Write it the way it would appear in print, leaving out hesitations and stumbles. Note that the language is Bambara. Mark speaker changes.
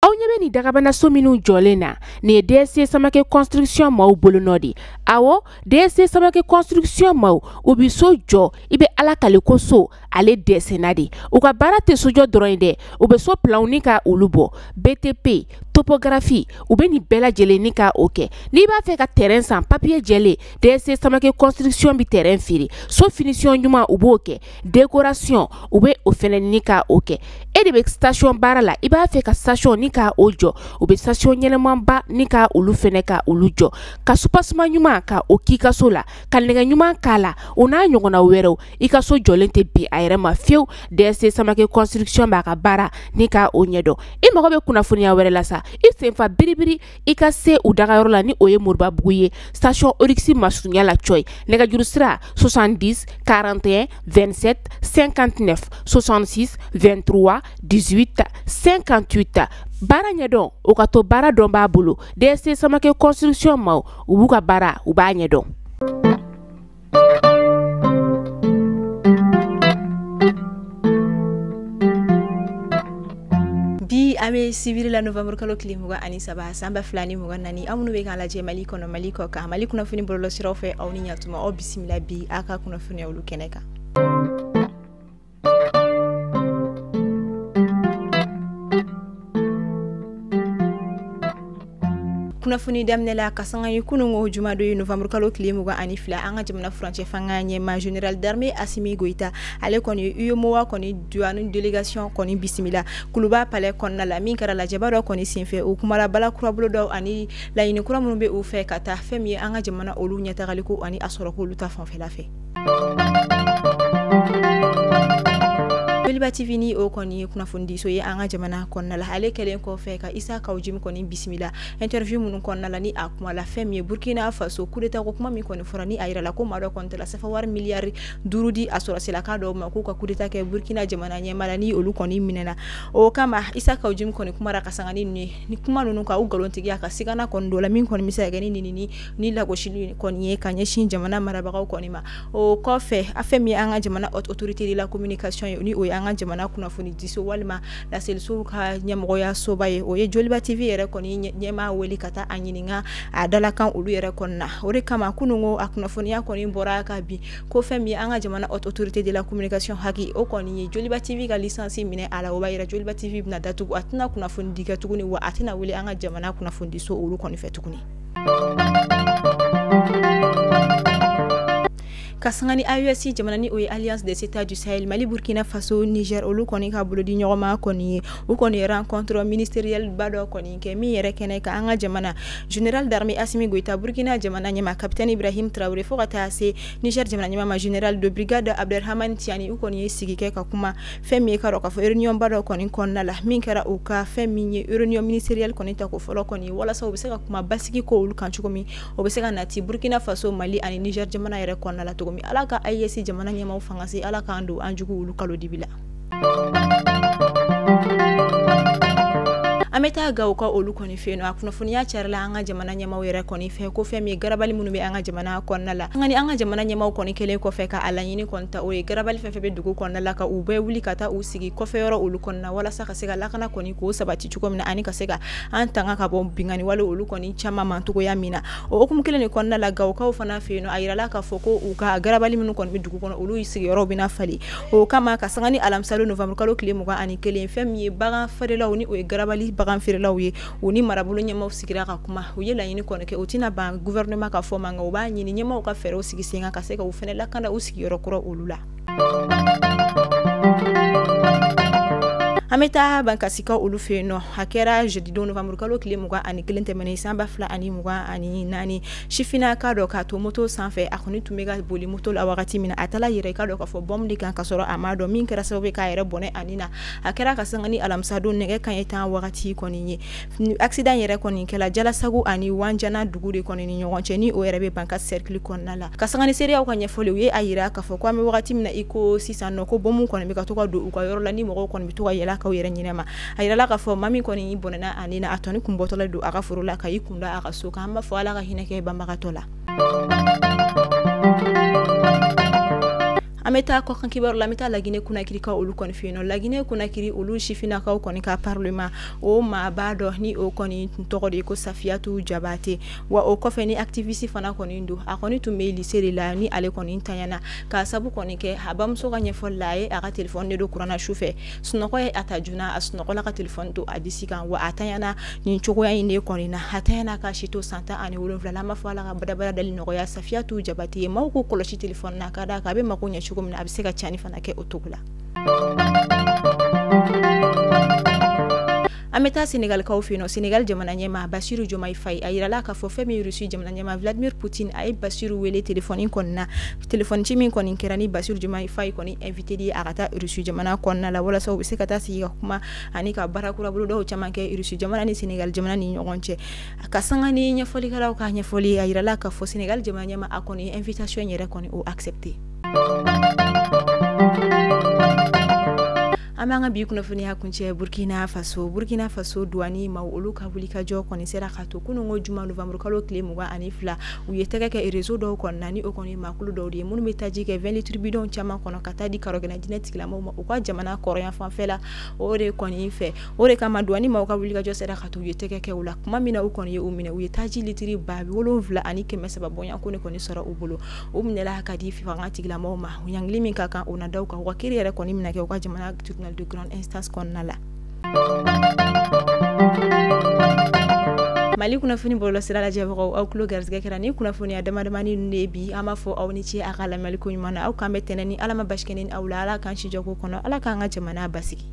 Speaker 1: Aw ɲɛ bɛ nin dagabanaso minnu jɔlen na, nin ye DSC Samake construction maaw bolonɔ de. Awɔ, DSC Samake construction maaw, u bi so jɔ, i bɛ Ala kale ko so ale dɛsɛnna de. U ka baara tɛ sojɔ dɔrɔn ye dɛ, u bɛ so planw ni ka olu bɔ, BTP, topographie, u bɛ nin bɛɛ lajɛlen ni ka o kɛ. N'i b'a fɛ ka terrain san, papier jɛlen, DSC Samake construction bɛ terrain feere. So finition ɲuman, u b'o kɛ. Décoration, u bɛ o fɛnɛ ni ka o kɛ. E de bɛ station baara la, i b'a fɛ ka station ni ka o jɔ, u bɛ station ɲɛnɛmanba ni ka olu fɛnɛ ka olu jɔ, ka soubassement ɲuman ka o k'i ka so la, ka nɛgɛ ɲuman k'a la, o n'a ɲɔgɔnna wɛrɛw. I ka so jɔlen tɛ bin a yɛrɛ ma fiyewu. DSC Samake construction b'a ka baara ni ka o ɲɛdɔn. I mago bɛ kunnafoniya wɛrɛ la sa, i senfa biribiri i ka se u dagayɔrɔ la, ni o ye Moribabugu ye, station Oryx masurunya la cɔyi. Nɛgɛjuru sira 70 41 27 59 66 23 18 58. Baara ɲɛdɔn, o ka to baara dɔn b'a bolo. DSC Samake construction maaw, u b'u ka baara, u b'a ɲɛdɔn.
Speaker 2: Bi an bɛ sibiri la, novembre kalo tile 23, san 2024. Aw minnu bɛ k'an lajɛ Mali kɔnɔ, Mali kɔ kan, Mali kunnafoni bɔlɔlɔsiraw fɛ, aw ni ɲatuma, aw bisimila bi aw ka kunnafoniya olu kɛnɛ kan. Kunnafoni daminɛ la, ka sanga ni kununko jumadon ye, novembre kalo tile 22, an ka jamana furancɛ fanga ɲɛmaa général d'armée Assimi Goïta, ale kɔni UEMOA kɔni douane délégation kɔni bisimila Kuluba palais kɔnɔna la, min kɛra lajɛba dɔ kɔni senfɛ. U kumara bala kurabolo dɔw ani laɲini kura minnu bɛ u fɛ ka taa fɛn min ye an ka jamana olu ɲɛtagaliko ani a sɔrɔko olu ta fanfɛla fɛ. Joliba TV, ni o kɔni ye kunnafonidiso ye an ka jamana kɔnɔna la, ale kɛlen kɔfɛ ka Isa Kaw Jim kɔni bisimila interview minnu kɔnɔna la, ni a kuma la fɛn min ye Burkina Faso coup d'état ko kuma min kɔni fɔra, ni a yirala ko maa dɔ kɔni tala sefa wari miliyari 5 di a sɔrɔsilaka dɔw ma k'u ka coup d'état kɛ Burkina jamana ɲɛmaa la, ni olu kɔni minɛna. O kama Isa Kaw Jim kɔni kumara ka sanga ni ninnu ye, ni kuma ninnu ka u nkalontigiya ka sigana kɔni dɔ la, min kɔni bɛ se ka kɛ ni nɛnini ni lagosili kɔni ye ka ɲɛsin jamana marabagaw kɔni ma. O kɔfɛ, a fɛn min ye an ka jamana haute autorité de la communication ye, ni o ye an ka jamana kunnafoni diso walima laselisow ka ɲɛmɔgɔya soba ye, o ye Joliba TV yɛrɛ kɔni ɲɛmaa wele ka taa a ɲininka a dalakan olu yɛrɛ kɔni na. O de kama kununko a kunnafoniya kɔni bɔra ka bin ko fɛn min ye an ka jamana haute autorité de la communication HAC, o kɔni ye Joliba TV ka licence minɛ a la. O b'a yira Joliba TV bɛna datugu, a tɛna kunnafoni di kɛ tuguni, wa a tɛna wele an ka jamana kunnafonidiso olu kɔni fɛ tuguni. Ka sanga ni AES jamana, ni o ye Alliance des États du Sahel, Mali, Burkina Faso, Niger, olu kɔni ka bolodi ɲɔgɔnma kɔni ye, u kɔni ye rencontre ministérielle ba dɔ kɔni kɛ, min yɛrɛ kɛnɛ kan an ka jamana général d'armée Assimi Goïta, Burkina jamana ɲɛmaa capitaine Ibrahim Traoré, fo ka taa se Niger jamana ɲɛmaa ma général de brigade Abderrahmane Tiani, u kɔni ye sigi kɛ ka kuma fɛn min ye ka dɔn k'a fɔ réunion ba dɔ kɔni kɔnɔna la, min kɛra u ka fɛn min ye réunion ministérielle kɔni ta ko fɔlɔ kɔni, walasa u bɛ se ka kuma basigi ko olu kan cogo min, o bɛ se ka nati Burkina Faso, Mali ani Niger jamana yɛrɛ kɔnɔna la cogo min. Ala ka AES jamana ɲɛmaaw fanga se, Ala k'an don an jugu olu kalo dibi la. An bɛ taa Gawo ka olu kɔni fɛ yen nɔ. A kunnafoniya carila an ka jamana ɲɛmaaw yɛrɛ kɔni fɛ ko fɛn min ye garabali minnu bɛ an ka jamana kɔnɔna la, nka ni an ka jamana ɲɛmaaw kɔni kɛlen kɔfɛ ka a laɲini kɔni ta, o ye garabali fɛn fɛn bɛ dugu kɔnɔna la, ka u bɛɛ wuli ka taa u sigi kɔfɛ yɔrɔ olu kɔnɔna, walasa ka se ka lakana kɔni k'o sabati cogo min na, ani ka se ka an tanga ka bɔ binkanni wale olu kɔni caman ma cogoya min na. O hukumu kelen de kɔnɔna la, Gawokaw fana fɛ yen nɔ, a yirala k'a fɔ ko u ka garabali minnu kɔni bɛ dugu kɔnɔ, olu sigiyɔrɔw bɛna falen. O kama, ka sanga ni alamisa don novembre kalo tile 21, fɛn min ye bagan feerelaw, ni o ye garabali bagan feerelaw ye, u ni marabolo ɲɛmaaw sigira ka kuma. U ye laɲini kɔni kɛ, u tɛna ban gouvernement ka fɔ ma, nka u b'a ɲini ɲɛmaaw ka fɛɛrɛw sigi sen kan ka se ka u fɛnɛ lakana u sigiyɔrɔ kɔrɔ olu la. An bɛ taa Bankasikaw olu fɛ yen nɔ. A kɛra jeudi don novembre kalo tile 21 tɛmɛnen, san 2024, sifinnaka dɔ k'a to moto sanfɛ, a kɔni tun bɛ ka boli moto la wagati min na, a taara yɛrɛ i ka dɔn k'a fɔ bombe de kan ka sɔrɔ a ma dɔn, min kɛra sababu ye k'a yɛrɛ bɔnɛ a ni na. A kɛra ka sanga ni alamisa don nɛgɛ kanɲɛ 10 wagati kɔni ye. Accident yɛrɛ kɔni kɛla Jalasagu ani Wanjana dugu de kɔni ni ɲɔgɔn cɛ, ni o yɛrɛ bɛ Bankas cercle kɔnɔna la. Ka sanga ni seereyaw ka ɲɛfɔli, u ye a yira k'a fɔ ko an bɛ wagati min na i ko sisan nɔ, ko bombe kɔni bɛ ka to ka don u ka yɔrɔ la, ni mɔgɔw kɔni bɛ to ka yɛlɛ k'aw yɛrɛ ɲinɛ ma. A yirala k'a fɔ maa min kɔni bɔnɛna a ni na, a tɔni kun bɔtɔla don a ka foro la ka i kunda a ka so kan. An b'a fɔ Ala ka hinɛ kɛ banbagatɔ la. An bɛ taa kɔkan kibaru la, an bɛ taa Laginɛ Conakry ka olu kɔni fɛ yen nɔ. Laginɛ Conakry, olu sifinnakaw kɔni ka parlement o maaba dɔ, ni o kɔni tɔgɔ de ye ko Safiyatu Jabate, wa o kɔfɛ ni activiste fana kɔni don, a kɔni tun bɛ lycée de la ni ale kɔni tanyana k'a sabu kɔni kɛ a bamuso ka ɲɛfɔli la, a ye a ka téléphone de don kuran na su fɛ, sunɔgɔ ye a ta joona, a sunɔgɔla ka téléphone to a disi kan, wa a tanyana nin cogoya in de kɔni na. A tanyana ka si to san 17 la. An b'a fɔ Ala ka badabada dali nɔgɔya Safiyatu Jabate ye. Maaw k'u kɔlɔsi téléphone na, ka d'a kan a bɛ mako ɲɛ cogo min na, a bɛ se ka tiɲɛni fana kɛ o cogo la. An bɛ taa Senegalikaw fɛ yen nɔ. Senegal jamana ɲɛmaa Basiru Diomaye Faye, a yirala k'a fɔ fɛn min Russie jamana ɲɛmaa Vladimir Poutine, a ye Basiru wele téléphone kɔni na. Téléphone ci min kɔni kɛra ni Basiru Diomaye Faye kɔni invité a ka taa Russie jamana kɔnɔna la, walasa u bɛ se ka taa sigi ka kuma ani ka baara kura bolodaw caman kɛ Russie jamana ni Senegal jamana ni ɲɔgɔn cɛ. Ka sanga ni ɲɛfɔlikɛlaw ka ɲɛfɔli, a yirala k'a fɔ Senegal jamana ɲɛmaa, a kɔni invitation yɛrɛ kɔni o accepté. An b'an ka bi kunnafoniya kuncɛ Burkina Faso. Burkina Faso douane maaw, olu ka wulikajɔ kɔni sera ka to kununko juma novembre kalo tile 22, u ye tɛgɛ kɛ réseau dɔw kɔnɔna, ni o kɔni maakulu dɔw de ye minnu bɛ taji kɛ 20 litres bidon caman kɔnɔ ka taa di karɔgɛnɛ jinɛ tigilamɔgɔw ma u ka jamana kɔrɔyan fanfɛ la. O de kɔni fɛ, o de kama douane maaw ka wulikajɔ sera ka to, u ye tɛgɛ kɛ u la. Kuma min na u kɔni ye u minɛ, u ye taji litiri 7300 bɔɲɔgɔnko de kɔni sɔrɔ u bolo. U minɛla ka di fanga tigilamɔgɔw ma, u ɲangili min ka kan o na da u kan, u ka kiiri yɛrɛ kɔni minɛ kɛ u ka jamana tribunal de grande instance kɔnɔna la. Mali kunnafoni bɔlɔlɔsira lajɛbagaw, aw tulo garisɛgɛ kɛra ni kunnafoniya damadamani ninnu de ye bi. An b'a fɔ aw ni ce a ka lamɛnli ko ɲuman na. Aw k'an bɛ tɛnɛn ni Ala ma basi kɛ ni aw la. Ala k'an si jɔ ko kɔnɔ, Ala k'an ka jamana basigi.